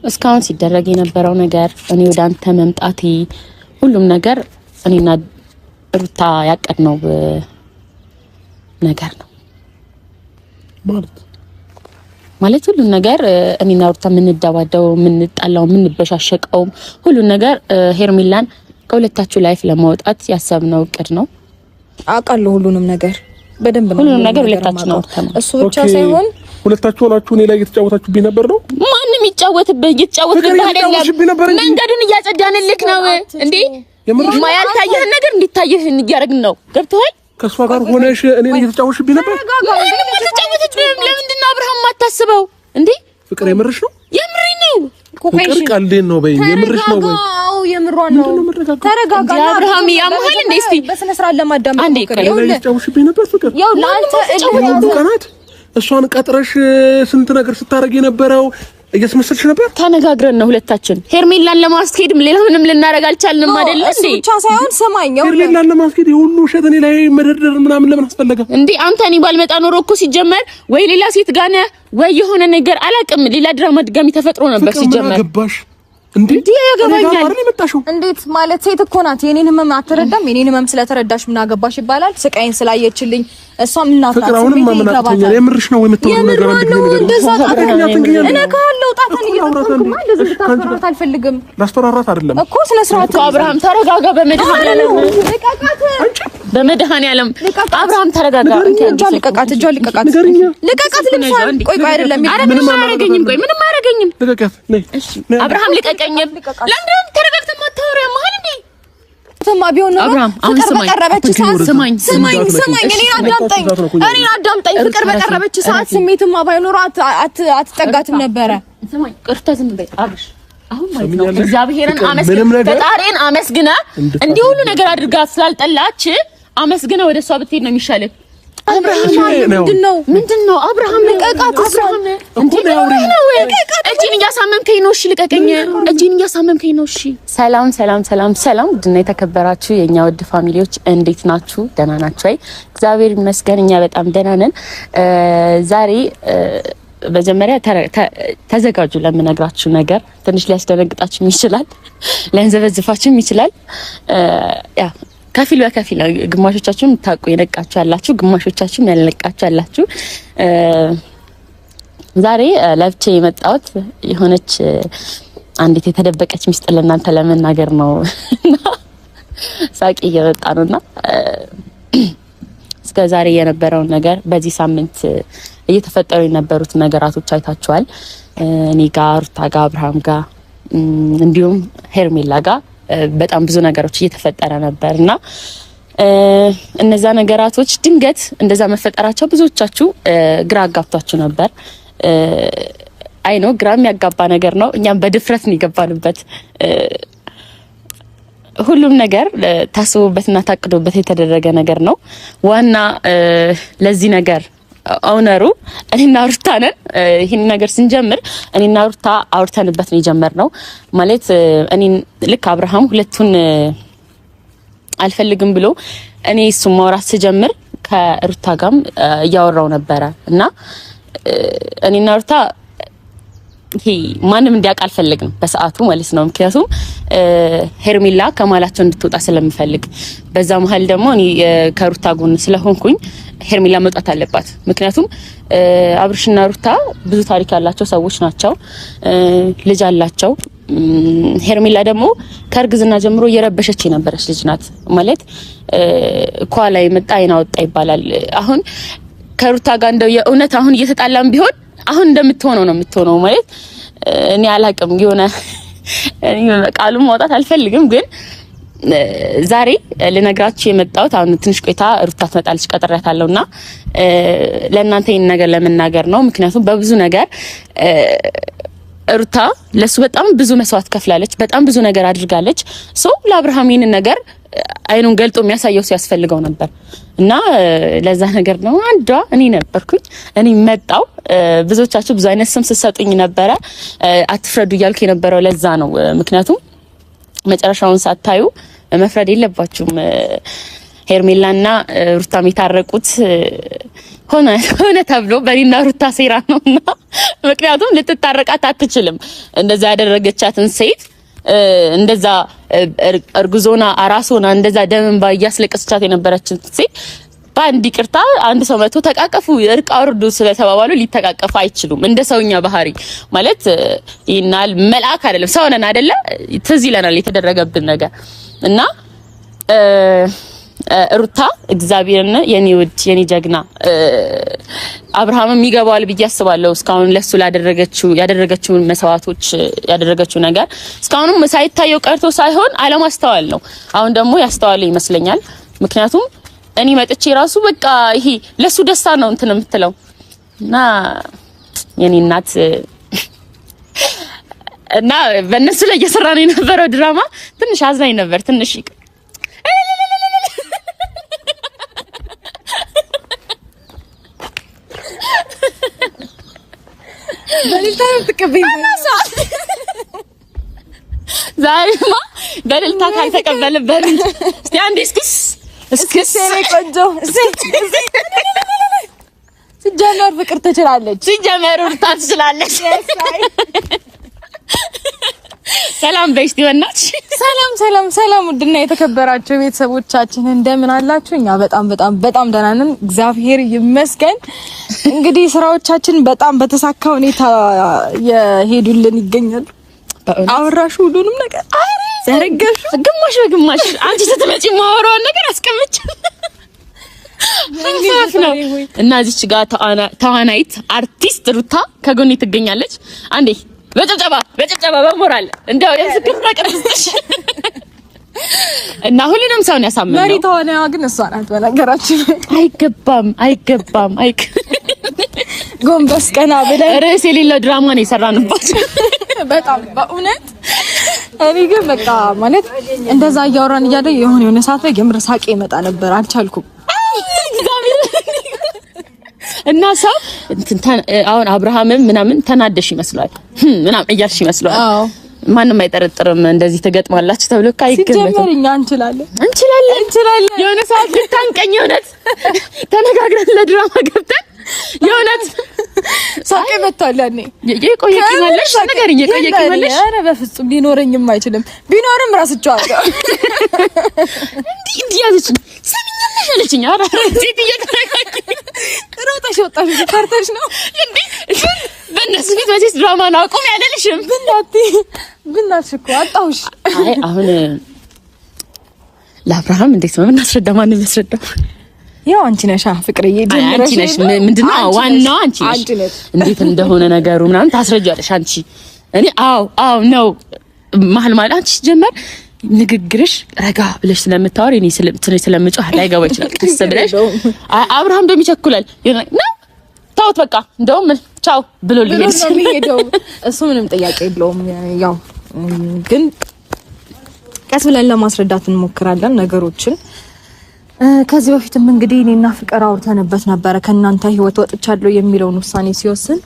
እስካሁን ሲደረግ የነበረው ነገር፣ እኔ ወደ አንተ መምጣቴ፣ ሁሉም ነገር እኔና ሩታ ያቀድነው ነገር ነው። ማለት ሁሉን ነገር እኔና ሩታ የምንደባደበው፣ የምንጣላው፣ የምንበሻሸቀው ሁሉን ነገር ሄርሜላን ከሁለታችሁ life ለማውጣት ያሰብነው እቅድ ነው። አውቃለሁ ሁሉንም ነገር በደንብ ነው። ሁሉንም ነገር ሁለታችሁ ነው። እሱ ብቻ ሳይሆን ሁለታችሁ ሆናችሁ እኔ ላይ እየተጫወታችሁብኝ ነበር ነው። ማንም ይጫወትብህ እየተጫወትብህ አይደለም። መንገዱን እያጸዳንልክ ነው እንዴ? ያልታየህን ነገር እንዲታየህ እያደረግን ነው። ገብቶሃል? ከእሷ ጋር ሆነሽ እኔን እየተጫወትሽብኝ ነበር። ማንም አልተጫወተብህም። ለምንድን ነው አብርሃም የማታስበው እንዴ? ፍቅር የምርሽ ነው? የምሬ ነው። ፍቅር ቀልዴን ነው በይ። የምርሽ ነው ወይ? የምሯን ነው። ተረጋጋ አብርሃም። ያምሃል እንዴ? እስቲ በስነ ስርዓት ለማዳመጥ ሞክር። እየተጫወትሽብኝ ነበር ፍቅር። ያው ለአንተ ቀናት እሷን ቀጥረሽ ስንት ነገር ስታደርግ የነበረው እያስመሰልሽ ነበር። ተነጋግረን ነው ሁለታችን። ሄርሜላን ለማስኬድም ሌላ ምንም ልናደርግ አልቻልንም አይደል እንዴ? እሱ ብቻ ሳይሆን ስማኝ፣ ሄርሜላን ለማስኬድ የሁሉ ውሸት እኔ ላይ መደርደር ምናምን ለምን አስፈለገ እንዴ? አንተ እኔ ባልመጣ ኖሮ እኮ ሲጀመር ወይ ሌላ ሴት ጋር ነህ ወይ የሆነ ነገር አላውቅም፣ ሌላ ድራማ ድጋሚ ተፈጥሮ ነበር ሲጀመር። ገባሽ እንዴ? ያገባኛል። እንዴት ማለት ሴት እኮ ናት። የኔን ህመም አትረዳም? የኔን ህመም ስለተረዳሽ ምን አገባሽ ይባላል። ስቃይን ስላየችልኝ እሷም እናት ናት። ፍቅር አሁንም ማመናቅቶኛል። የምርሽ ነው ወይ የምታወሪው ነገር? አንድ ነገር እንደዛ እነካለሁ። ጣትን እየጠቆምኩማ እንደዚህ እንድታስፈራራት አልፈልግም። ላስፈራራት አይደለም እኮ ስነ ስርዓት። አብርሃም ተረጋጋ። በመድኃኒዓለም በመድኃኒዓለም አብርሃም ተረጋጋ። እጇን ልቀቃት፣ እጇን ልቀቃት፣ ልቀቃት። ልብሷን ቆይ ቆይ፣ አይደለም ኧረ ምንም አያደርገኝም። ቆይ ምንም አያደርገኝም። ልቀቃት። እሺ አብርሃም ልቀቀኝ። ለምንድን ነው ተረጋግተህ የማታወሪው? መሀል እንዴ ማ ቢሆን ኖሮ ፍቅር በቀረበች ሰዓት ስማኝ ስማኝ ስማኝ፣ እኔን አዳምጠኝ፣ እኔን አዳምጠኝ። ፍቅር በቀረበች ሰዓት ስሜትማ ባይኖረው አትጠጋትም ነበረ። ስማኝ፣ ቅርታ ዝም በይ አብርሽ። አሁን ማለት ነው እግዚአብሔርን አመስግን፣ ፈጣሪን አመስግና እንዲህ ሁሉ ነገር አድርጋ ስላልጠላች አመስግና ወደ እሷ ብትሄድ ነው የሚሻልህ። ምንድነው ምንድነው? አብርሃም ልቀቃት። እጄን እያሳመምከኝ ነው። እሺ ልቀቀኝ። እጄን እያሳመምከኝ ነው። እሺ። ሰላም ሰላም ሰላም ሰላም። ውድና የተከበራችሁ የእኛ ውድ family ዎች እንዴት ናችሁ? ደህና ናችሁ ወይ? እግዚአብሔር ይመስገን እኛ በጣም ደህና ነን። ዛሬ መጀመሪያ ተዘጋጁ ለምነግራችሁ ነገር። ትንሽ ሊያስደነግጣችሁም ይችላል፣ ሊያንዘበዝፋችሁም ይችላል። ያ ከፊል በከፊል ነው። ግማሾቻችሁም ታውቁ የነቃችሁ ያላችሁ፣ ግማሾቻችሁም ያልነቃችሁ ያላችሁ። ዛሬ ለብቼ የመጣሁት የሆነች አንዲት የተደበቀች ሚስጥር ለእናንተ ለመናገር ነው እና ሳቂ እየመጣ ነውና እስከ ዛሬ የነበረውን ነገር በዚህ ሳምንት እየተፈጠሩ የነበሩት ነገራቶች አይታችኋል። እኔ ጋ፣ ሩታ ጋ፣ አብርሃም ጋ እንዲሁም ሄርሜላ ጋ በጣም ብዙ ነገሮች እየተፈጠረ ነበር እና እነዛ ነገራቶች ድንገት እንደዛ መፈጠራቸው ብዙዎቻችሁ ግራ አጋብቷችሁ ነበር። አይ ነው ግራ የሚያጋባ ነገር ነው። እኛም በድፍረት ነው የገባንበት። ሁሉም ነገር ታስቦበትና ታቅዶበት የተደረገ ነገር ነው። ዋና ለዚህ ነገር owner ኡ እኔና ሩታ ነን። ይህን ነገር ስንጀምር እኔና ሩታ አውርተንበት ነው የጀመርነው። ማለት እኔ ልክ አብርሃም ሁለቱን አልፈልግም ብሎ እኔ እሱን ማውራት ስጀምር ከሩታ ጋርም እያወራው ነበረ እና እኔና ሩታ ይሄ ማንም እንዲያውቅ አልፈለግንም በሰዓቱ ማለት ነው። ምክንያቱም ሄርሜላ ከመሀላቸው እንድትወጣ ስለምፈልግ፣ በዛ መሀል ደግሞ እኔ ከሩታ ጎን ስለሆንኩኝ ሄርሜላ መውጣት አለባት። ምክንያቱም አብርሽና ሩታ ብዙ ታሪክ ያላቸው ሰዎች ናቸው፣ ልጅ አላቸው። ሄርሜላ ደግሞ ከእርግዝና ጀምሮ እየረበሸች የነበረች ልጅ ናት። ማለት ኳላ የመጣ አይን አወጣ ይባላል። አሁን ከሩታ ጋር እንደው የእውነት አሁን እየተጣላም ቢሆን አሁን እንደምትሆነው ነው የምትሆነው። ማለት እኔ አላቅም፣ የሆነ ቃሉን ማውጣት አልፈልግም፣ ግን ዛሬ ልነግራችሁ የመጣሁት አሁን ትንሽ ቆይታ ሩታ ትመጣለች፣ ቀጥሬያታለሁና ለእናንተ ይህን ነገር ለመናገር ነው። ምክንያቱም በብዙ ነገር ሩታ ለሱ በጣም ብዙ መስዋዕት ከፍላለች፣ በጣም ብዙ ነገር አድርጋለች። so ለአብርሃም ይህንን ነገር አይኑን ገልጦ የሚያሳየው ሰው ያስፈልገው ነበር እና ለዛ ነገር ነው አንዷ እኔ ነበርኩኝ። እኔ መጣው። ብዙዎቻችሁ ብዙ አይነት ስም ስትሰጡኝ ነበረ። አትፍረዱ እያልኩ የነበረው ለዛ ነው። ምክንያቱም መጨረሻውን ሳታዩ መፍረድ የለባችሁም። ሄርሜላና ሩታም የታረቁት ሆነ ሆነ ተብሎ በኔና ሩታ ሴራ ነውና፣ ምክንያቱም ልትታረቃት አትችልም። እንደዛ ያደረገቻትን ሴት እንደዛ እርጉዞና አራሶና እንደዛ ደም እንባ እያስለቀሰቻት የነበረችን ሴት በአንድ ይቅርታ አንድ ሰው መቶ ተቃቀፉ እርቅ አውርዱ ስለተባባሉ ሊተቃቀፉ አይችሉም። እንደ ሰውኛ ባህሪ ማለት ይናል መልአክ አይደለም፣ ሰው ነን አይደለ? ትዝ ይለናል የተደረገብን ነገር እና ሩታ እግዚአብሔርን የኔ ውድ የኔ ጀግና አብርሃምም ይገባዋል ብዬ አስባለሁ። እስካሁን ለሱ ላደረገችው ያደረገችውን መስዋዕቶች ያደረገችው ነገር እስካሁንም ሳይታየው ቀርቶ ሳይሆን አለማስተዋል ነው። አሁን ደግሞ ያስተዋለ ይመስለኛል። ምክንያቱም እኔ መጥቼ ራሱ በቃ ይሄ ለሱ ደስታ ነው እንትን የምትለው እና የኔ እናት እና በእነሱ ላይ እየሰራ ነው የነበረው ድራማ ትንሽ አዝናኝ ነበር። ትንሽ ዛሬማ በእልልታ ካልተቀበልን በእልልታ እስቲ አንዴ እስክስ እስክስ ቆንጆ ሲጀመር ፍቅር ትችላለች። ሲጀመር ሩታ ትችላለች። ሰላም በይ እስቲ በእናትሽ። ሰላም ሰላም ሰላም! ውድና የተከበራችሁ ቤተሰቦቻችን እንደምን አላችሁ? እኛ በጣም በጣም በጣም ደህና ነን፣ እግዚአብሔር ይመስገን። እንግዲህ ስራዎቻችን በጣም በተሳካ ሁኔታ የሄዱልን ይገኛሉ። አወራሹ ሁሉንም ነገር ዘረጋሹ፣ ግማሽ በግማሽ አንቺ ስትመጪ የማወራውን ነገር አስቀምጫለሁ ነው እና እዚች ጋር ተዋናይት አርቲስት ሩታ ከጎኔ ትገኛለች። አንዴ በጭብጨባ በጭብጨባ በሞራል እንደው የምስክር ረቀስሽ እና ሁሉንም ሰው ነው ያሳመነው። መሪ ተዋናይዋ ግን እሷ ናት። በነገራችን አይገባም አይገባም። አይ ጎንበስ ቀና ብለን ርዕስ የሌለው ድራማ ነው የሰራንባት በጣም በእውነት። እኔ ግን በቃ ማለት እንደዛ እያወራን እያለ የሆነ የሆነ ሰዓት ላይ የምር ሳቄ ይመጣ ነበር፣ አልቻልኩም። እና ሰው አሁን አብርሃምም ምናምን ተናደሽ ይመስለዋል ምናምን እያልሽ ይመስለዋል። ማንም አይጠረጥርም። እንደዚህ ትገጥማላችሁ ተብሎ እኮ አይገመትም። ሲጀመር እኛ እንችላለን እንችላለን እንችላለን። የሆነ ሰዓት ልታንቀኝ የእውነት ተነጋግረን ለድራማ ገብተን የእውነት ሳቄ መጥቷል። ያኔ የቆየ ቂም አለሽ ንገሪኝ። የቆየ ቂም አለሽ? ኧረ በፍጹም ሊኖረኝም አይችልም። ቢኖርም እረስቸዋለሁ። እንዲህ እንዲህ ያዘችኝ ሰሚኛለሽ አለችኝ። ኧረ ሴትዮ ተረጋጊ። ሮጠሽ ወጣሽ ፈርተሽ ነው እንዴ? በእነሱ ፊት መቼስ ድራማ ነው አቁም ያለልሽም። ብናትሽ እኮ አጣሁሽ። አይ አሁን ለአብርሃም እንዴት ነው የምናስረዳው? ማነው የሚያስረዳው? ያው አንቺ ነሽ ፍቅርዬ፣ አንቺ ነሽ። ምንድነው ዋናው አንቺ ነሽ። እንዴት እንደሆነ ነገሩ ምናምን ታስረጃለሽ አንቺ። እኔ አዎ አዎ ነው መሀል ማለት አንቺ ጀመር ንግግርሽ ረጋ ብለሽ ስለምታወሪ እኔ ስለምጮህ ላይገባ ይችላል። ቀስ ብለሽ አብርሃም እንደውም ይቸኩላል። ነው ታውት በቃ እንደውም ቻው ብሎ ሊሄድ ነው። እሱ ምንም ጥያቄ የለውም። ያው ግን ቀስ ብለን ለማስረዳት እንሞክራለን ነገሮችን። ከዚህ በፊትም እንግዲህ እኔና ፍቅር አውርተንበት ነበረ። ከእናንተ ህይወት ወጥቻለሁ የሚለውን ውሳኔ ሲወስን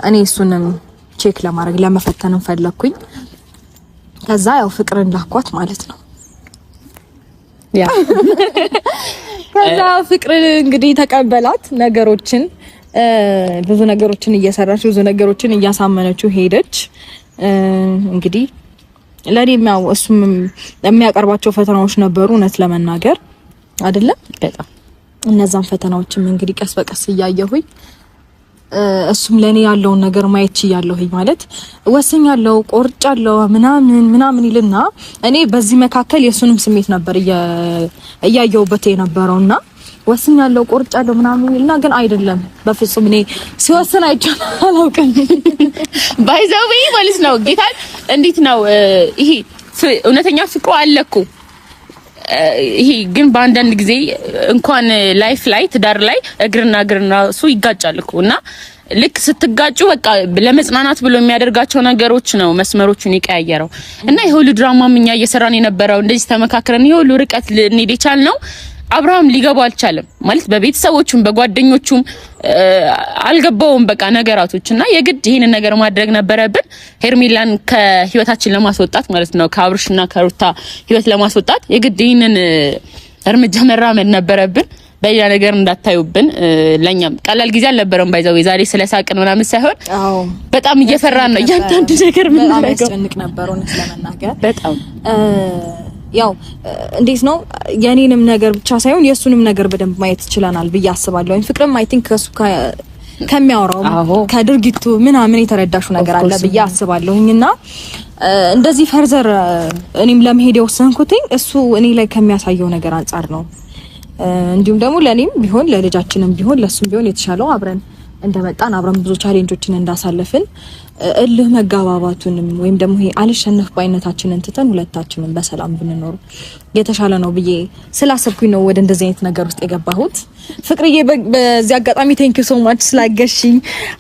እኔ እሱንም check ለማድረግ ለመፈተንም ፈለኩኝ። ከዛ ያው ፍቅርን ላኳት ማለት ነው። ያ ከዛ ፍቅርን እንግዲህ ተቀበላት። ነገሮችን ብዙ ነገሮችን እየሰራች ብዙ ነገሮችን እያሳመነችው ሄደች። እንግዲህ ለኔም ያው እሱም የሚያቀርባቸው ፈተናዎች ነበሩ፣ እውነት ለመናገር አይደለም በጣም እነዛን ፈተናዎችም እንግዲህ ቀስ በቀስ እያየሁኝ እሱም ለኔ ያለውን ነገር ማየት ችያለሁኝ። ማለት ወስኛለሁ፣ ቆርጫለሁ ምናምን ምናምን ይልና እኔ በዚህ መካከል የእሱንም ስሜት ነበር እያየሁበት የነበረውና ወስኛለሁ፣ ቆርጫለሁ ምናምን ይልና ግን አይደለም በፍጹም እኔ ሲወስን አይቼው አላውቅም። By the way ማለት ነው ጌታ እንዴት ነው ይሄ እውነተኛ ፍቅሩ አለ እኮ ይሄ ግን በአንዳንድ ጊዜ እንኳን life ላይ ትዳር ላይ እግርና እግርና እሱ ይጋጫል እኮ እና ልክ ስትጋጩ በቃ ለመጽናናት ብሎ የሚያደርጋቸው ነገሮች ነው መስመሮቹን የቀያየረው። እና ይሄ ሁሉ ድራማም እኛ እየሰራን የነበረው እንደዚህ ተመካክረን ይሄ ሁሉ ርቀት ልንሄድ የቻልነው አብርሃም ሊገባው አልቻለም። ማለት በቤተሰቦቹም በጓደኞቹም አልገባውም በቃ ነገራቶች እና የግድ ይሄንን ነገር ማድረግ ነበረብን። ሄርሜላን ከህይወታችን ለማስወጣት ማለት ነው፣ ከአብርሽና ከሩታ ህይወት ለማስወጣት የግድ ይሄንን እርምጃ መራመድ ነበረብን። በሌላ ነገር እንዳታዩብን። ለኛም ቀላል ጊዜ አልነበረም። By the way ዛሬ ስለሳቅን ምናምን ሳይሆን በጣም እየፈራን ነው እያንዳንዱ ነገር ምን በጣም ያስጨንቅ ነበር እውነት ለመናገር በጣም ያው እንዴት ነው የኔንም ነገር ብቻ ሳይሆን የእሱንም ነገር በደንብ ማየት ይችላል ብዬ አስባለሁ። ፍቅርም I think ከሱ ከሚያወራው ከድርጊቱ ምናምን የተረዳሹ ነገር አለ ብዬ አስባለሁኝና እንደዚህ further እኔም ለመሄድ የወሰንኩትኝ እሱ እኔ ላይ ከሚያሳየው ነገር አንጻር ነው። እንዲሁም ደግሞ ለኔም ቢሆን ለልጃችንም ቢሆን ለሱም ቢሆን የተሻለው አብረን እንደመጣን አብረን ብዙ challenge ኦችን እንዳሳለፍን እልህ መጋባባቱንም ወይም ደግሞ ይሄ አልሸነፍ ባይነታችንን ትተን ሁለታችንን በሰላም ብንኖር የተሻለ ነው ብዬ ስላሰብኩኝ ነው ወደ እንደዚህ አይነት ነገር ውስጥ የገባሁት። ፍቅርዬ በዚህ አጋጣሚ thank you so much ስላገዝሽኝ፣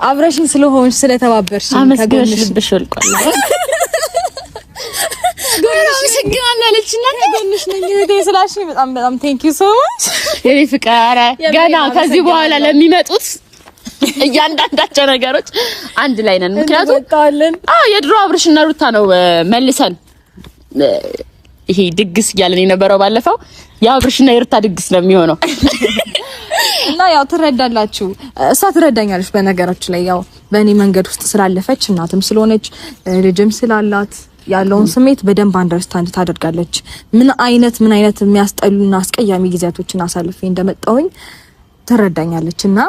አብረሽኝ ስለሆንሽ፣ ስለተባበርሽኝ አመስግነሽ ልብሽ ወልቋል። ከጎንሽ ነኝ እህቴ ስላልሽኝ በጣም በጣም thank you so much የኔ ፍቅር። ገና ከዚህ በኋላ ለሚመጡት እያንዳንዳቸው ነገሮች አንድ ላይ ነን። ምክንያቱም አዎ የድሮ አብርሽና ሩታ ነው መልሰን ይሄ ድግስ እያለን የነበረው ባለፈው የአብርሽና የሩታ ድግስ ነው የሚሆነው። እና ያው ትረዳላችሁ፣ እሷ ትረዳኛለች። በነገራችን ላይ ያው በእኔ መንገድ ውስጥ ስላለፈች እናትም ስለሆነች ልጅም ስላላት ያለውን ስሜት በደንብ understand ታደርጋለች። ምን አይነት ምን አይነት የሚያስጠሉና አስቀያሚ ጊዜያቶችን አሳልፌ እንደመጣሁኝ ትረዳኛለች እና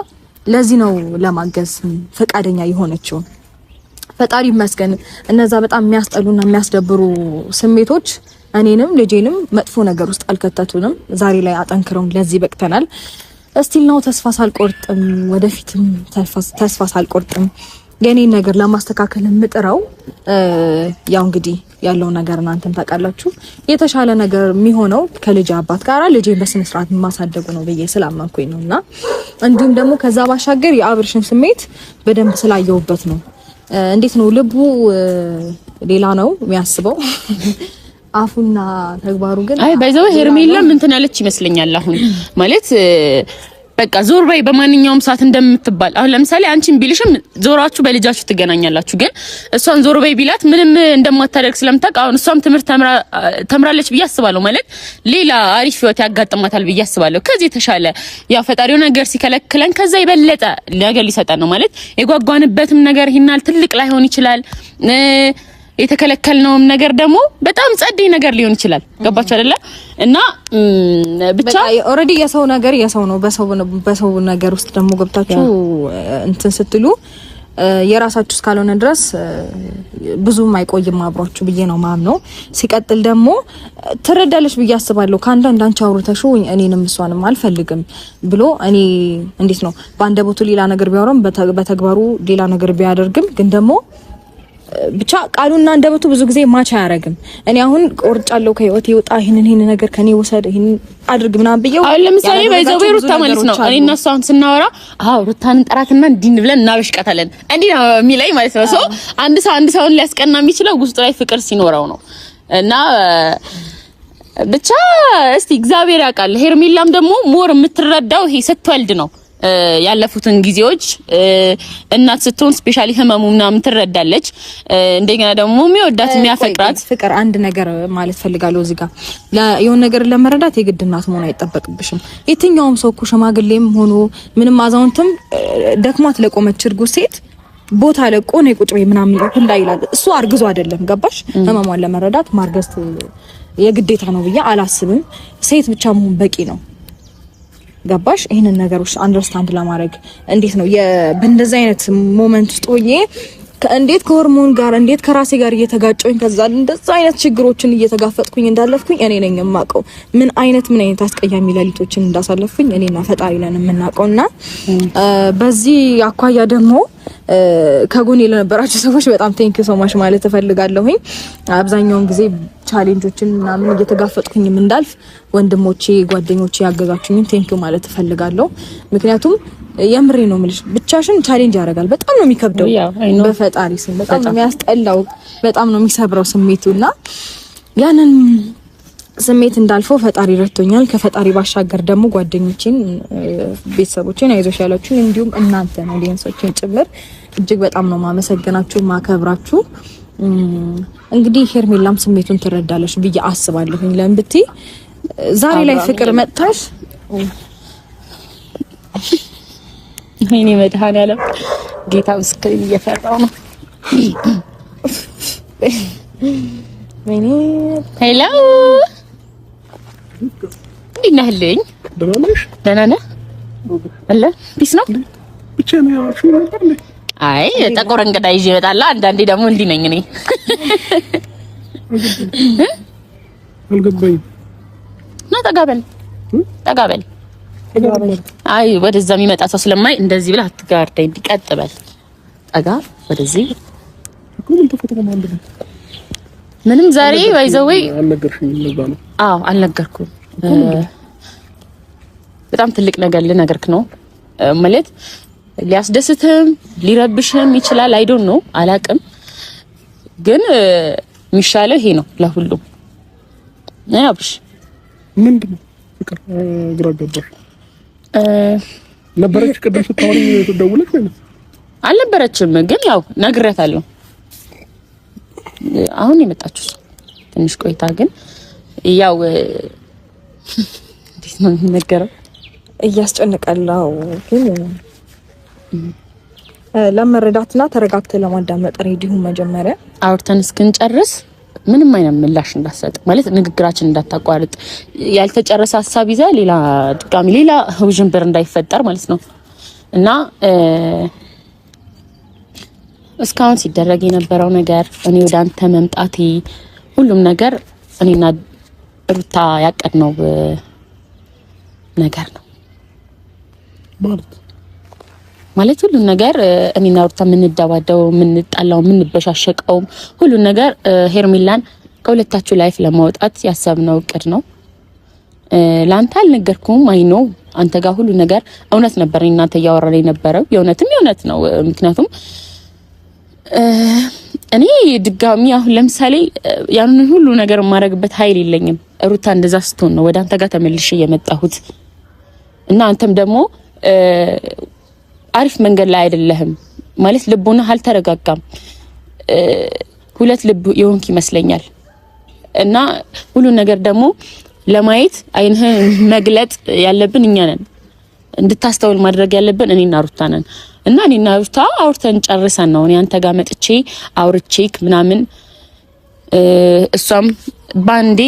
ለዚህ ነው ለማገዝ ፈቃደኛ የሆነችው። ፈጣሪ ይመስገን። እነዛ በጣም የሚያስጠሉና የሚያስደብሩ ስሜቶች እኔንም ልጄንም መጥፎ ነገር ውስጥ አልከተቱንም። ዛሬ ላይ አጠንክረውን ለዚህ በቅተናል። Still ነው ተስፋ ሳልቆርጥም ወደፊትም ተስፋ ሳልቆርጥም የኔን ነገር ለማስተካከል የምጥረው። ያው እንግዲህ ያለው ነገር እናንተም ታውቃላችሁ። የተሻለ ነገር የሚሆነው ከልጅ አባት ጋር ልጄን በስነ ስርዓት ማሳደጉ ነው ብዬ ስላመንኩኝ ነው እና እንዲሁም ደግሞ ከዛ ባሻገር የአብርሽን ስሜት በደንብ ስላየውበት ነው። እንዴት ነው ልቡ ሌላ ነው የሚያስበው፣ አፉና ተግባሩ ግን አይ by the way ሄርሜላም እንትን ያለች ይመስለኛል አሁን ማለት በቃ ዞር በይ በማንኛውም ሰዓት እንደምትባል። አሁን ለምሳሌ አንቺን ቢልሽም ዞራችሁ በልጃችሁ ትገናኛላችሁ። ግን እሷን ዞር በይ ቢላት ምንም እንደማታደርግ ስለምታውቅ አሁን እሷም ትምህርት ተምራለች ብዬ አስባለሁ። ማለት ሌላ አሪፍ ህይወት ያጋጥማታል ብዬ አስባለሁ። ከዚህ የተሻለ ያው ፈጣሪው ነገር ሲከለክለን ከዛ የበለጠ ነገር ሊሰጠን ነው። ማለት የጓጓንበትም ነገር ይሄናል ትልቅ ላይሆን ይችላል። የተከለከልነውም ነገር ደግሞ በጣም ጸዴ ነገር ሊሆን ይችላል። ገባችሁ አይደለ? እና ብቻ already የሰው ነገር የሰው ነው። በሰው ነገር ውስጥ ደግሞ ገብታችሁ እንትን ስትሉ የራሳችሁ እስካልሆነ ድረስ ብዙም አይቆይም አብሯችሁ ብዬ ነው ማምነው። ሲቀጥል ደግሞ ትረዳለች ብዬ አስባለሁ። ከአንዳንድ አንቺ አውርተሽው እኔንም እሷንም አልፈልግም ብሎ እኔ እንዴት ነው በአንደበቱ ሌላ ነገር ቢያወራም በተግባሩ ሌላ ነገር ቢያደርግም ግን ደግሞ ብቻ ቃሉና አንደበቱ ብዙ ጊዜ match አያደርግም። እኔ አሁን ቆርጫለሁ ከህይወቴ ይውጣ፣ ይሄንን ይሄንን ነገር ከኔ ውሰድ፣ ይሄንን አድርግ ምናምን ብየው አሁን ለምሳሌ by the way ሩታ ማለት ነው እኔ እና እሷ አሁን ስናወራ አዎ ሩታን እንጠራትና እንዲህ ብለን እናበሽቃታለን እንዲህ ነው የሚለኝ ማለት ነው። So አንድ ሰው አንድ ሰውን ሊያስቀና የሚችለው ውስጡ ላይ ፍቅር ሲኖረው ነው። እና ብቻ እስቲ እግዚአብሔር ያውቃል። ሄርሜላም ደግሞ more የምትረዳው ይሄ ስትወልድ ነው ያለፉትን ጊዜዎች እናት ስትሆን specially ህመሙ ምናምን ትረዳለች። እንደገና ደግሞ የሚወዳት የሚያፈቅራት ፍቅር አንድ ነገር ማለት ፈልጋለሁ እዚህ ጋር የሆነ ነገር ለመረዳት የግድ እናት መሆን አይጠበቅብሽም። የትኛውም ሰው እኮ ሽማግሌም ሆኖ ምንም አዛውንትም ደክሟት ለቆመች እርጉዝ ሴት ቦታ ለቆ ነው ቁጭ በይ ምናምን ሁላ ይላል። እሱ አርግዞ አይደለም ገባሽ? ህመሟን ለመረዳት ማርገዝ የግዴታ ነው ብዬ አላስብም። ሴት ብቻ መሆን በቂ ነው። ገባሽ? ይሄንን ነገሮች understand ለማድረግ እንዴት ነው በእንደዚህ አይነት moment ውስጥ ሆኜ እንዴት ከሆርሞን ጋር እንዴት ከራሴ ጋር እየተጋጨሁኝ ከዛ እንደዛ አይነት ችግሮችን እየተጋፈጥኩኝ እንዳለፍኩኝ እኔ ነኝ የማውቀው። ምን አይነት ምን አይነት አስቀያሚ ሌሊቶችን እንዳሳለፍኩኝ እኔና ፈጣሪ ነን የምናውቀው። እና በዚህ አኳያ ደግሞ ከጎኔ ለነበራችሁ ሰዎች በጣም thank you so much ማለት እፈልጋለሁኝ። አብዛኛውን ጊዜ challenge ኦችን ምናምን እየተጋፈጥኩኝም እንዳልፍ ወንድሞቼ፣ ጓደኞቼ ያገዛችሁኝም thank you ማለት እፈልጋለሁ። ምክንያቱም የምሬ ነው የምልሽ፣ ብቻሽን challenge ያደርጋል። በጣም ነው የሚከብደው፣ በፈጣሪ ስም በጣም ነው የሚያስጠላው፣ በጣም ነው የሚሰብረው ስሜቱና ያንን ስሜት እንዳልፈው ፈጣሪ ረድቶኛል። ከፈጣሪ ባሻገር ደግሞ ጓደኞቼን፣ ቤተሰቦቼን አይዞሽ ያላችሁ እንዲሁም እናንተ ነው audience ኦቼን ጭምር እጅግ በጣም ነው ማመሰግናችሁ ማከብራችሁ። እንግዲህ ሄርሜላም ስሜቱን ትረዳለች ብዬ አስባለሁኝ። ለምን ብትይ ዛሬ ላይ ፍቅር መጥተሽ ወይኔ መድኃኒዓለም ጌታ ምስክሬን እየፈራሁ ነው። ወይኔ Hello፣ እንዴት ነህልኝ? ደህና ነሽ? ደህና ነህ? አለ peace ነው። ብቻዬን ያወራሽው ነበር እንዴ? አይ ጠቆር እንግዳ ይዤ እመጣለሁ። አንዳንዴ ደግሞ እንዲህ ነኝ እኔ። አልገባኝም። ና ጠጋ በል ጠጋ በል። አይ ወደዛ የሚመጣ ሰው ስለማይ እንደዚህ ብለህ አትጋርደኝ። እንዲህ ቀጥ በል ጠጋ ወደዚህ። እኮ ምን ተፈጥሮ ነው? አንድ ነው ምንም ዛሬ by the way አልነገርሽኝም። ለዛ ነው። አዎ አልነገርኩም። በጣም ትልቅ ነገር ልነግርክ ነው። ማለት ሊያስደስትህም ሊረብሽህም ይችላል። I don't know አላቅም፣ ግን የሚሻለው ይሄ ነው ለሁሉም። አብርሽ ምንድን ነው ፍቅር? ግራ ገባሽ። ነበረች ቅድም ስታወሪ ደውለሽ ወይስ አልነበረችም? ግን ያው ነግሬያታለሁ። አሁን የመጣችው ትንሽ ቆይታ ግን ያው እንዴት ነው የሚነገረው? እያስጨንቃለው ግን ለመረዳትና ተረጋግተህ ለማዳመጥ ready ሁን። መጀመሪያ አውርተን እስክንጨርስ ምንም አይነት ምላሽ እንዳትሰጥ፣ ማለት ንግግራችን እንዳታቋርጥ፣ ያልተጨረሰ ሀሳብ ይዘህ ሌላ ድጋሚ ሌላ ውዥንብር እንዳይፈጠር ማለት ነው። እና እስካሁን ሲደረግ የነበረው ነገር እኔ ወደ አንተ መምጣቴ ሁሉም ነገር እኔና ሩታ ያቀድነው ነገር ነው ማለት ሁሉም ነገር እኔና ሩታ የምንደባደበው፣ የምንጣላው፣ የምንበሻሸቀው ሁሉን ነገር ሄርሜላን ከሁለታችሁ life ለማውጣት ያሰብነው እቅድ ነው። ለአንተ አልነገርኩም። I know አንተ ጋር ሁሉ ነገር እውነት ነበር። እናንተ እያወራን የነበረው የእውነትም የእውነት ነው። ምክንያቱም እኔ ድጋሚ አሁን ለምሳሌ ያንን ሁሉ ነገር የማደርግበት ኃይል የለኝም። ሩታ እንደዛ ስትሆን ነው ወደ አንተ ጋር ተመልሼ የመጣሁት እና አንተም ደግሞ አሪፍ መንገድ ላይ አይደለህም ማለት ልቦናህ አልተረጋጋም። ሁለት ልብ የሆንክ ይመስለኛል እና ሁሉን ነገር ደግሞ ለማየት አይንህን መግለጥ ያለብን እኛ ነን። እንድታስተውል ማድረግ ያለብን እኔና ሩታ ነን። እና እኔና ሩታ አውርተን ጨርሰን ነው እኔ አንተ ጋር መጥቼ አውርቼክ ምናምን። እሷም ባንዴ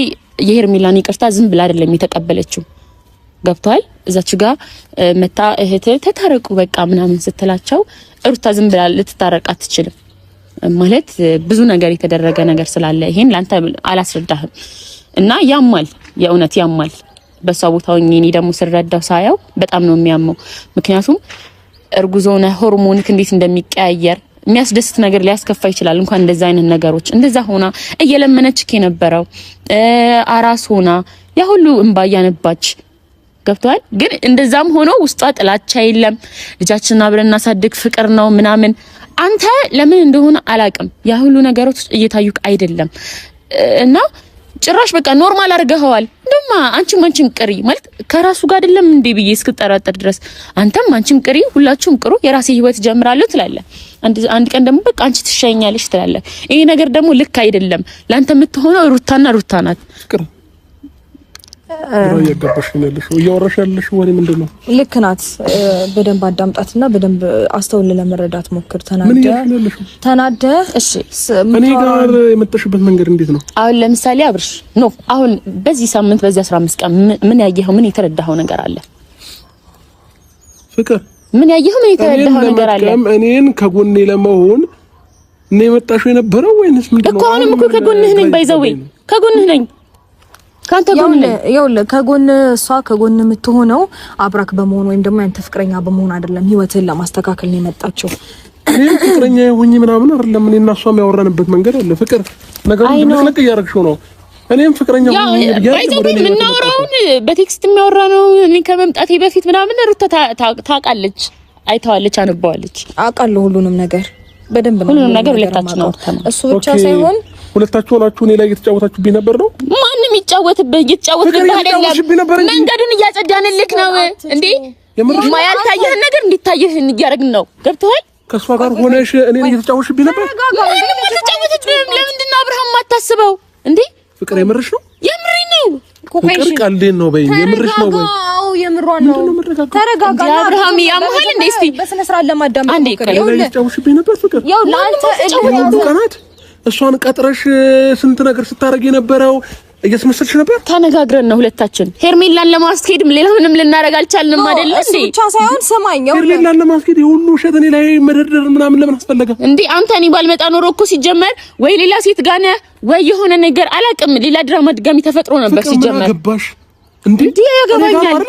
የሄርሜላን ይቅርታ ዝም ብላ አይደለም የተቀበለችው። ገብቷል። እዛች ጋር መታ እህት ተታረቁ በቃ ምናምን ስትላቸው ሩታ ዝም ብላ ልትታረቅ አትችልም። ማለት ብዙ ነገር የተደረገ ነገር ስላለ ይሄን ላንተ አላስረዳህም። እና ያማል፣ የእውነት ያማል። በሷ ቦታ ሆኜ እኔ ደግሞ ስረዳው ሳያው በጣም ነው የሚያመው። ምክንያቱም እርጉዝ ሆነ ሆርሞንክ እንዴት እንደሚቀያየር የሚያስደስት ነገር ሊያስከፋ ይችላል። እንኳን እንደዛ አይነት ነገሮች እንደዛ ሆና እየለመነችክ የነበረው አራስ ሆና ያ ሁሉ እንባ እያነባች ገብቷል። ግን እንደዛም ሆኖ ውስጧ ጥላቻ የለም። ልጃችንን አብረን እናሳድግ ፍቅር ነው ምናምን። አንተ ለምን እንደሆነ አላቅም ያ ሁሉ ነገሮች እየታዩክ አይደለም እና ጭራሽ በቃ normal አድርገኸዋል። እንደውም አንቺም አንቺም ቅሪ ማለት ከራሱ ጋር አይደለም እንዴ ብዬ እስክጠራጠር ድረስ አንተም አንቺም ቅሪ፣ ሁላችሁም ቅሩ፣ የራሴ ህይወት ጀምራለሁ ትላለህ። አንድ ቀን ደግሞ በቃ አንቺ ትሻኛለሽ ትላለህ። ይሄ ነገር ደግሞ ልክ አይደለም። ለአንተ የምትሆነው ሩታና ሩታ ናት። እያወራሽ ያለሽው ወሬ ምንድን ነው? ልክ ናት። በደንብ አዳምጣትና በደንብ አስተውል ለመረዳት ሞክር። ተናደ እሺ፣ እኔ ጋር የመጣሽበት መንገድ እንዴት ነው? አሁን ለምሳሌ አብርሽ no አሁን በዚህ ሳምንት በዚህ 15 ቀን ምን ያየኸው ምን የተረዳኸው ነገር አለ? ፍቅር ምን ያየኸው ምን የተረዳኸው ነገር አለ? እኔን ከጎኔ ለመሆን ነው የመጣሽው የነበረው ወይንስ ምንድን ነው? እኮ አሁንም እኮ ከጎንህ ነኝ። by the way ከጎንህ ነኝ። ካንተ ጎን ነኝ። ይኸውልህ ከጎን እሷ ከጎን የምትሆነው አብራክ በመሆን ወይም ደግሞ ያንተ ፍቅረኛ በመሆን አይደለም። ህይወትህን ለማስተካከል ነው የመጣችው። እኔ ፍቅረኛ ሆኜ ምናምን አይደለም። እኔ እና እሷ ያወራንበት መንገድ አለ። ፍቅር ነገሩን ድብልቅልቅ እያደረግሽው ነው። እኔም ፍቅረኛ ሆኜ by the way የምናወራውን በ text የሚያወራ ነው። እኔ ከመምጣቴ በፊት ምናምን ሩታ ታውቃለች፣ አይተዋለች፣ አንባዋለች። አውቃለሁ ሁሉንም ነገር በደንብ ነው። ሁሉንም ነገር ሁለታችን አውርተናል። እሱ ብቻ ሳይሆን ሁለታችሁ ሆናችሁ እኔ ላይ እየተጫወታችሁብኝ ነበር ነው። ማንም ይጫወትብህ እየተጫወትብህ አይደለም። መንገዱን እያጸዳንልክ ነው እንዴ። ያልታየህን ነገር እንዲታየህ እያደረግን ነው። ገብቶሃል? ከእሷ ጋር ሆነሽ እኔን እየተጫወትሽብኝ ነበር። ማንም አልተጫወተችብህም። ለምንድን ነው አብርሃም የማታስበው እንዴ? ፍቅር የምርሽ ነው? የምሬን ነው እኮ ቆይ ፍቅር ቀልዴን ነው በይኝ። የምርሽ ነው ወይ? አዎ የምሯን ነው። ተረጋጋ አብርሃም። ያምሃል እንዴ? እስቲ በስነ ስርዓት ለማዳመጥ ሞክር። ይኸውልህ ነበር ፍቅር ይኸውልህ አንተ ቀናት እሷን ቀጥረሽ ስንት ነገር ስታደርግ የነበረው እያስመሰልሽ ነበር። ተነጋግረን ነው ሁለታችን። ሄርሜላን ለማስኬድም ሌላ ምንም ልናደርግ አልቻልንም አይደል እንዴ? እሱ ብቻ ሳይሆን ስማኝ፣ ሄርሜላን ለማስኬድ የሁሉ ውሸት እኔ ላይ መደርደር ምናምን ለምን አስፈለገ እንዴ? አንተ እኔ ባልመጣ ኖሮ እኮ ሲጀመር ወይ ሌላ ሴት ጋር ነህ ወይ የሆነ ነገር አላውቅም፣ ሌላ ድራማ ድጋሚ ተፈጥሮ ነበር ሲጀመር። ገባሽ እንዴ? ያገባኛል።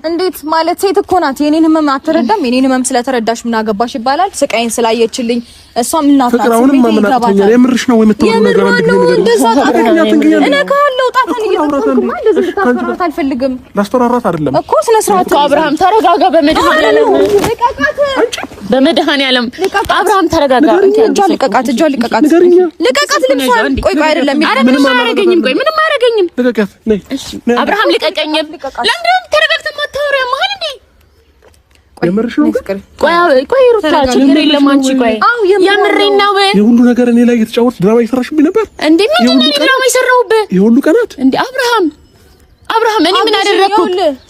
እንዴት ማለት ሴት እኮ ናት። የኔን ህመም አትረዳም። የኔን ህመም ስለተረዳሽ ምን አገባሽ ይባላል። ስቃይን ስላየችልኝ እሷም እናት ናት። አሁንም ማመናቀኛል። የምርሽ ነው የምታወሪው ነገር? አንድ ነገር እንደዛ እነካዋለሁ። ጣቷን እየጠቆምኩማ እንደዚህ እንድታስፈራራት አልፈልግም። ላስፈራራት አይደለም እኮ ስነ ስርዓት እኮ። አብርሃም ተረጋጋ፣ በመድኃኒዓለም በመድኃኒዓለም አብርሃም ተረጋጋ። እጇን ልቀቃት፣ እጇን ልቀቃት፣ ልቀቃት ልብሷን። ቆይ ቆይ፣ አይደለም። ኧረ ምንም አያደርገኝም። ቆይ ምንም አያደርገኝም። ልቀቃት። ነይ አብርሃም ልቀቀኝ። ለምንድን ነው ተረጋግተህ የማታወሪው? መሀል እንዴ የምርሽ ነው? ቆይ ቆይ፣ ሩታ ችግር የለም አንቺ ቆይ፣ የምሬን ነው። የሁሉ ነገር እኔ ላይ እየተጫወትሽ ድራማ እየሰራሽብኝ ነበር እንዴ? ምንድን ነው ድራማ የሰራሁብህ? የሁሉ ቀናት እንዴ? አብርሃም አብርሃም እኔ ምን አደረግኩ?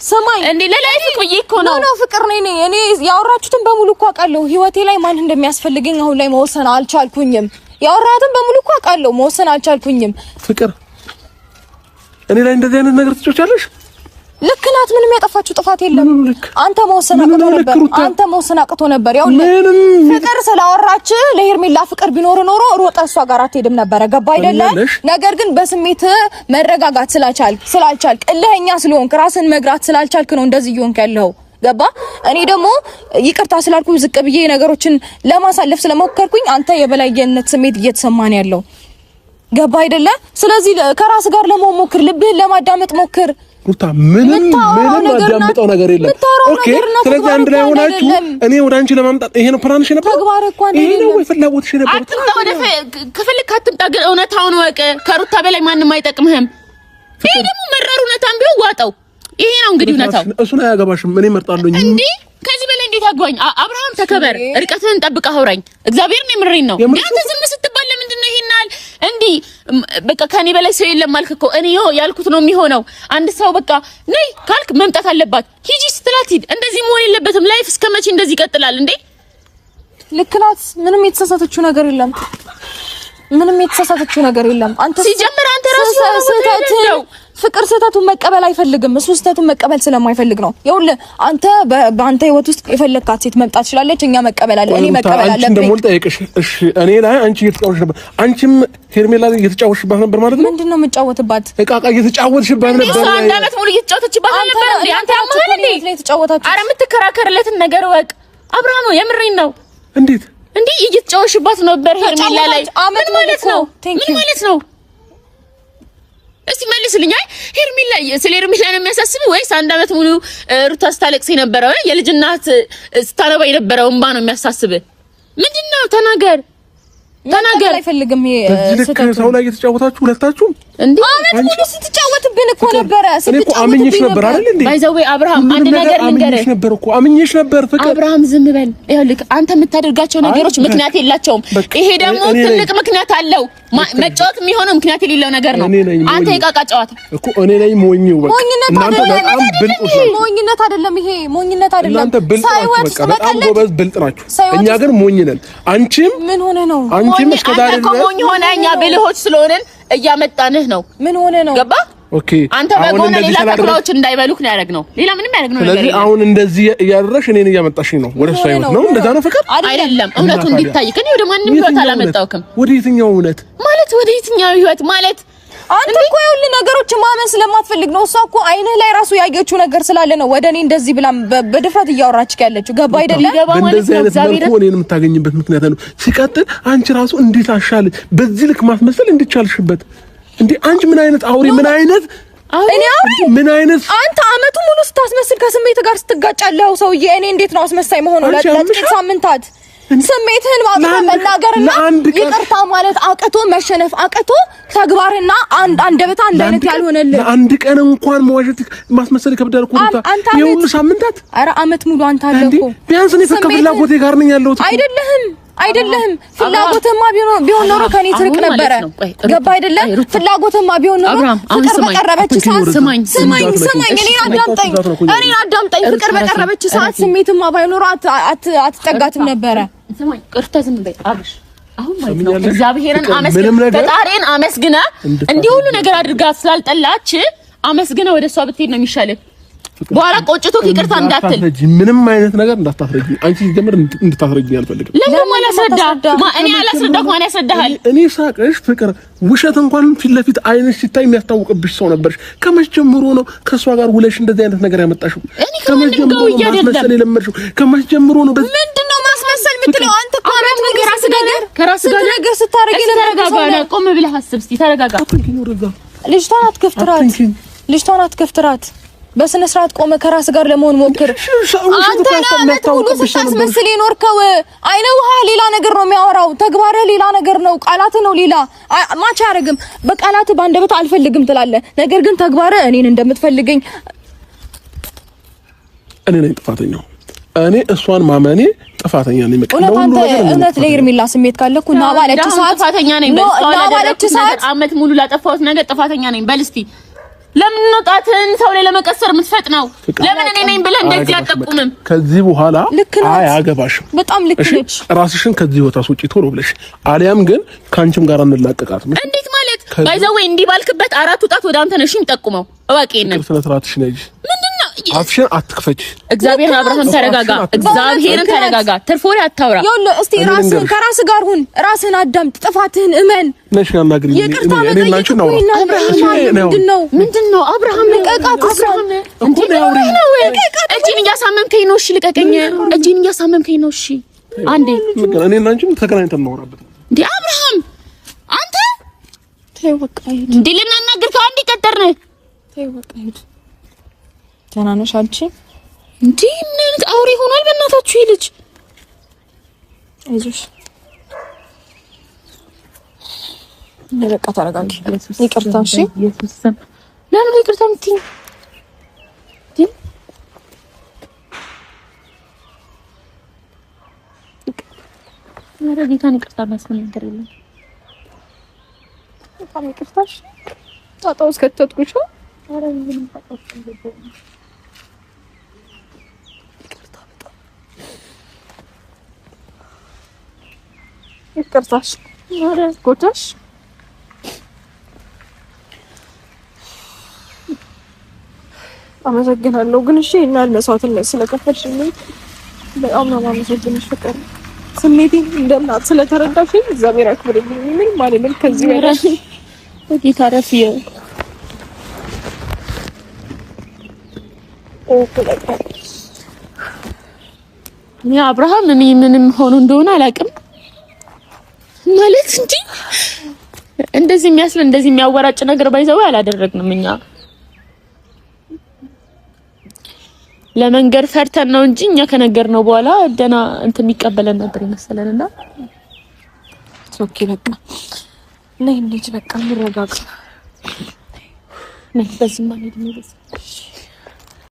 ስማኝ እንዴ ለ life ብዬ እኮ ነው። No ፍቅር ነኝ እኔ ያወራችሁትን በሙሉ እኮ አውቃለሁ። ህይወቴ ላይ ማን እንደሚያስፈልገኝ አሁን ላይ መወሰን አልቻልኩኝም። ያወራሁትን በሙሉ እኮ አውቃለሁ፣ መወሰን አልቻልኩኝም። ፍቅር እኔ ላይ እንደዚህ አይነት ነገር ትጮቻለሽ? ልክ ናት። ምንም ያጠፋችው ጥፋት የለም። አንተ መወሰን አቅቶ ነበር። አንተ መወሰን አቅቶ ነበር። ያው ፍቅር ስላወራች ለሄርሜላ ፍቅር ቢኖር ኖሮ ሮጠ እሷ ጋር አትሄድም ነበረ። ገባ አይደለ? ነገር ግን በስሜት መረጋጋት ስላልቻልክ እልህኛ ስለሆንክ ራስን መግራት ስላልቻልክ ነው እንደዚህ እየሆንክ ያለው። ገባ? እኔ ደግሞ ይቅርታ ስላልኩ ዝቅ ብዬ ነገሮችን ለማሳለፍ ስለሞከርኩኝ አንተ የበላይነት ስሜት እየተሰማን ያለው። ገባ አይደለ? ስለዚህ ከራስ ጋር ለመሆን ሞክር፣ ልብህን ለማዳመጥ ሞክር። ሩታ ምንም ምንም አዳምጠው ነገር የለም። Okay፣ ስለዚህ አንድ ላይ ሆናችሁ እኔ ወደ አንቺ ለማምጣት ይሄ ነው ፕላንሽ ነበር፣ ይሄ ነው ወይ ፍላጎትሽ ነበር? አትምጣ፣ ወደ ከፈለክ አትምጣ፣ ግን እውነታውን እወቅ። ከሩታ በላይ ማንም አይጠቅምህም። ይሄ ደግሞ መራር እውነታም ቢሆን ዋጠው። ይሄ ነው እንግዲህ እውነታው። እሱን አያገባሽም። እኔ እመርጣለሁኝ። እንዴ ከዚህ በላይ እንዴት አግባኝ? አብርሃም ተከበር፣ እርቀትህን ጠብቀህ አውራኝ። እግዚአብሔርን የምሬን ነው። አንተ ዝም ስትባል ለምንድን ነው ይሄን ያህል እንዲህ በቃ ከኔ በላይ ሰው የለም አልክ እኮ። እኔ ያልኩት ነው የሚሆነው። አንድ ሰው በቃ ነይ ካልክ መምጣት አለባት። ሂጂ ስትላት ሂድ። እንደዚህ መሆን የለበትም። Life እስከ መቼ እንደዚህ ይቀጥላል እንዴ? ልክ ናት። ምንም የተሳሳተችው ነገር የለም። ምንም የተሳሳተችው ነገር የለም። አንተ ሲጀምር አንተ ራስህ ስህተት ፍቅር ስህተቱን መቀበል አይፈልግም። እሱ ስህተቱን መቀበል ስለማይፈልግ ነው። ይኸውልህ አንተ በአንተ ህይወት ውስጥ የፈለግካት ሴት መምጣት ትችላለች። እኛ መቀበል አለ እኔ መቀበል አለብኝ። አንቺ ደግሞ ልጠይቅሽ። እሺ እኔ ላይ አንቺ እየተጫወትሽ ነበር፣ አንቺም ሄርሜላ ላይ እየተጫወትሽባት ነበር ማለት ነው። ምንድን ነው የምጫወትባት? እቃ እቃ እየተጫወትሽባት ነበር። እሷ አንድ አመት ሙሉ እየተጫወተችባት ነበር እንዴ? አንተ ያማል እንዴ? ኧረ የምትከራከርለትን ነገር ወቅ አብርሃም፣ የምሬን ነው። እንዴት እንዴ እየተጫወትሽባት ነበር ሄርሜላ ላይ? ምን ማለት ነው? ምን ማለት ነው? እስቲ መልስልኝ። አይ ሄርሜላ፣ ስለ ሄርሜላ ነው የሚያሳስብህ ወይስ አንድ አመት ሙሉ ሩታ ስታለቅስ የነበረው የልጅ እናት ስታነባ የነበረው እንባ ነው የሚያሳስብህ? ምንድን ነው? ተናገር ተናገር። አይፈልግም ይሄ ሰው ላይ እየተጫወታችሁ ሁለታችሁም እንዴ? አመት ሙሉ ስትጫወትብን እኮ ነበረ። ስትጫወትብን አምኜሽ ነበር አይደል እንዴ? By the way አብርሃም፣ አንድ ነገር ልንገርህ። አምኜሽ ነበር እኮ አምኜሽ ነበር። ፍቅር አብርሃም ዝም በል። ይኸውልህ አንተ የምታደርጋቸው ነገሮች ምክንያት የላቸውም። ይሄ ደግሞ ትልቅ ምክንያት አለው። መጫወት የሚሆነው ምክንያት የሌለው ነገር ነው። አንተ የቃቃ ጨዋታ እኮ እኔ ነኝ ሞኝው። በቃ እናንተ በጣም ብልጦች ናችሁ። ሞኝነት አይደለም ይሄ ሞኝነት አይደለም። እናንተ ብልጥ ናችሁ። በቃ በጣም ጎበዝ ብልጥ ናችሁ። እኛ ግን ሞኝ ነን። አንቺም ምን ሆነ ነው? አንቺም እስከ ዛሬ ድረስ ሞኝ ሆነ እኛ ብልሆች ስለሆንን እያመጣንህ ነው። ምን ሆነ ነው? ገባ? Okay አንተ በጎነ ሌላ ተኩላዎች እንዳይበሉክ ነው ያደረግነው። ሌላ ምንም ያደረግነው ነገር ስለዚህ አሁን እንደዚህ እያደረግሽ እኔን እያመጣሽኝ ነው ወደ እሷ ህይወት ነው። እንደዛ ነው ፍቅር አይደለም። እውነቱ እንዲታይ ከኔ ወደ ማንም ህይወት አላመጣውክም። ወደ የትኛው እውነት ማለት? ወደ የትኛው ህይወት ማለት? አንተ እኮ ይኸውልህ ነገሮች ማመን ስለማትፈልግ ነው። እሷ እኮ አይንህ ላይ ራሱ ያየችው ነገር ስላለ ነው ወደ እኔ እንደዚህ ብላ በድፍረት እያወራች ያለችው። ገባ አይደለ? በእንደዚህ አይነት መልኩ እኔን የምታገኝበት ምክንያት ነው። ሲቀጥል አንቺ ራሱ እንዴት አሻለ በዚህ ልክ ማስመሰል እንድቻልሽበት እንዴ? አንቺ ምን አይነት አውሬ፣ ምን አይነት እኔ አውሬ፣ ምን አይነት አንተ አመቱ ሙሉ ስታስመስል ከስሜት ጋር ስትጋጫለሁ ሰውዬ። እኔ እንዴት ነው አስመሳይ መሆኑ? ለጥቂት ሳምንታት ስሜትህን ማውጣት መናገርና ይቅርታ ማለት አቅቶ መሸነፍ አቅቶ ተግባርና አንድ አንደበት አንድ አይነት ያልሆነልህ ለአንድ ቀን እንኳን መዋሸት ማስመሰል ይከብዳል እኮ ሩታ። የሁሉ ሳምንታት ኧረ አመት ሙሉ አንተ አለ እኮ ቢያንስ እኔ ከፍላጎቴ ጋር ነኝ ያለሁት። አይደለህም። አይደለህም። ፍላጎትማ ቢሆን ኖሮ ከኔ ትርቅ ነበረ። ገባ አይደለም? ፍላጎትማ ቢሆን ኖሮ ፍቅር በቀረበች ሰዓት ስማኝ ስማኝ ስማኝ፣ እኔን አዳምጠኝ፣ እኔን አዳምጠኝ። ፍቅር በቀረበች ሰዓት ስሜትማ ባይኖር አትጠጋትም ነበረ። ስማኝ፣ ቅርታ ዝም በይ አብርሽ። አሁን ማለት ነው እግዚአብሔርን አመስግን፣ ፈጣሪን አመስግና እንዲህ ሁሉ ነገር አድርጋ ስላልጠላች አመስግና ወደ እሷ ብትሄድ ነው የሚሻልህ። በኋላ ቆጭቶ ይቅርታ እንዳትል፣ ምንም አይነት ነገር እንዳታስረጅኝ። አንቺ ሲጀምር እንድታስረጅኝ አልፈልግም። ለምን አላስረዳ? እኔ አላስረዳህ፣ ማን ያስረዳሃል? እኔ ሳቅሽ ፍቅር ውሸት እንኳን ፊት ለፊት አይንሽ ሲታይ የሚያስታውቅብሽ ሰው ነበርሽ። ከመቼ ጀምሮ ነው ከእሷ ጋር ውለሽ እንደዚህ አይነት ነገር ያመጣሽው? ከመቼ ጀምሮ ነው ማስመሰል የለመድሽው? ከመቼ ጀምሮ ነው ምንድን ነው ማስመሰል የምትለው አንተ? እኮ አመት ሙሉ ከራስህ ጋር ነገር ስታረጊ ተረጋጋ። ቆም ብለህ አስብ እስኪ፣ ተረጋጋ። ልጅቷን አትገፍትራት፣ ልጅቷን አትገፍትራት። በስነ ስርዓት ቆመ ከራስ ጋር ለመሆን ሞክር። አንተ አመት ሙሉ ስታስመስል የኖርከው አይነ ውሃ ሌላ ነገር ነው የሚያወራው፣ ተግባርህ ሌላ ነገር ነው፣ ቃላትህ ነው ሌላ። ማች አያደርግም። በቃላትህ በአንደበትህ አልፈልግም ትላለህ፣ ነገር ግን ተግባርህ እኔን እንደምትፈልገኝ። እኔ ነኝ ጥፋተኛው። እኔ እሷን ማመኔ ጥፋተኛ ነኝ። በቃ እውነት አንተ እውነት ለሄርሜላ ስሜት ካለ እኮ ና ባለች ሰዓት ጥፋተኛ ነኝ በል። አመት ሙሉ ላጠፋሁት ነገር ጥፋተኛ ነኝ በል እስቲ። ለምን ነው ጣትህን ሰው ላይ ለመቀሰር የምትፈጥነው? ለምን እኔ ነኝ ብለህ እንደዚህ አትጠቁምም? ከዚህ በኋላ አያገባሽም። በጣም ልክ ነች። ራስሽን ከዚህ ህይወት አስወጪ ቶሎ ብለሽ፣ አሊያም ግን ከአንቺም ጋር እንላቀቃት። እንዴት ማለት by the way እንዲህ ባልክበት አራቱ ጣት ወደ አንተ ነሽ የሚጠቁመው። እወቂ ይሄንን። ስነ ስርዓትሽን ያዥ። ምንድነው? አፍሽን አትክፈች። እግዚአብሔርን አብርሃም ተረጋጋ። እግዚአብሔርን ተረጋጋ። ትርፍ ወሬ አታውራ። ይኸውልህ እስቲ ራስህን ከራስህ ጋር ሁን። ራስህን አዳምጥ። ጥፋትህን እመን። ነሽ ያናግሪኝ። ይቅርታ መጠየቅ እኮ ምንድነው? ምንድነው? አብርሃም ልቀቃት። እሷን እጄን እያሳመምከኝ ነው። እሺ ልቀቀኝ። እጄን እያሳመምከኝ ነው። እሺ አንዴ እኔ እና አንቺም ተገናኝተን እናወራበት። እንዴ አብርሃም አንተ ተይው በቃ ሂድ። እንዴ ልናናግር ከአንዴ ቀጠርን። ተይው በቃ ሂድ። ደህና ነሽ አንቺ? እንዴ ምን አይነት አውሬ ሆኗል? በእናታችሁ ይህ ልጅ አይዞሽ። በቃ ተረጋጊ። ይቅርታ እሺ። ለምን ይቅርታ የምትይኝ? ኧረ ጌታን ይቅርታ የሚያስብል ነገር የለም። በጣም ይቅርታሽ። ጣጣ ውስጥ ከተትኩሽ። ኧረ ምንም ጣጣ ውስጥ አልገባሁም። ይቅርታ በጣም ይቅርታሽ። ኧረ ጎዳሽ። አመሰግናለሁ። ግን እሺ ይሄን ያህል መስዋዕትነት ስለከፈልሽልኝ በጣም ነው የማመሰግንሽ ፍቅር። ስሜቴን እንደ እናት ስለተረዳሽኝ እግዚአብሔር ያክብርልኝ። ምንም አልልም ከዚህ በላይ። በጌታ ረፊ እኔ አብርሃም እኔ ምንም ሆኖ እንደሆነ አላውቅም። ማለት እንጂ እንደዚህ የሚያስብል እንደዚህ የሚያወራጭ ነገር ባይዘው አላደረግንም። እኛ ለመንገር ፈርተን ነው እንጂ እኛ ከነገርነው በኋላ ደህና እንትን የሚቀበለን ነበር ይመስለንና okay በቃ ነይ እንሂድ። በቃ እንረጋጋ። ነይ በዚህ ማን ሄድ ነው በዚህ